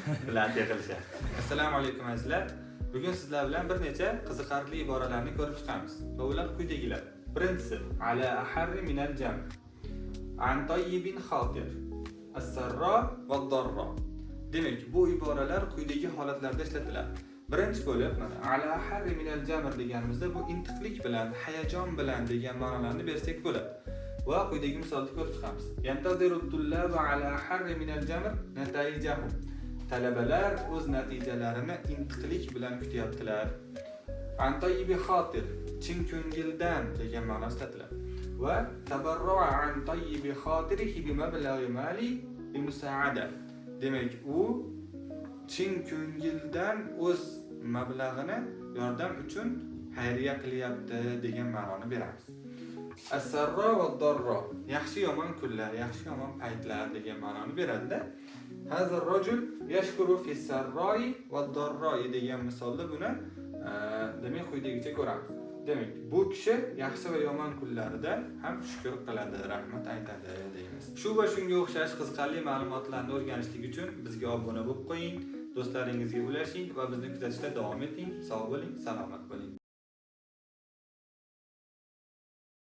Bilan qilishyapti. Assalomu alaykum, azizlar. Bugun sizlar bilan bir necha qiziqarli iboralarni ko'rib chiqamiz va ular quyidagilar. Birinchisi: على أحر من الجمر, عن طيب خاطر, السراء والضراء. Demak, bu iboralar quyidagi holatlarda ishlatiladi. Birinchi bo'lib, mana, على أحر من الجمر deganimizda bu intiqlik bilan, hayajon bilan degan ma'nolarni bersak bo'ladi. Va quyidagi misolni ko'rib chiqamiz. ينتظر الطلاب على أحر من الجمر نتائجهم. Talabalar o'z natijalarini intiqlik bilan kutyaptilar. عن طيب خاطر, chin ko'ngildan degan ma'no ishlatiladi. Va تبرع عن طيب خاطره بمبلغ مالي للمساعدة. Demak, u chin ko'ngildan o'z mablag'ini yordam uchun xayriya qilyapti degan ma'noni beramiz. السراء والضراء, yaxshi yomon kunlar, yaxshi yomon paytlar degan ma'noni beradida. هذا الرجل يشكر في السراء والضراء degan misolda buni demak, quyidagicha ko'ramiz. Demak, bu kishi yaxshi va yomon kunlarida ham shukr qiladi, rahmat aytadi deymiz. Shu va shunga o'xshash qiziqarli ma'lumotlarni o'rganishlik uchun bizga obuna bo'lib qo'ying, do'stlaringizga ulashing va bizni kuzatishda davom eting. Sog' bo'ling, salomat bo'ling.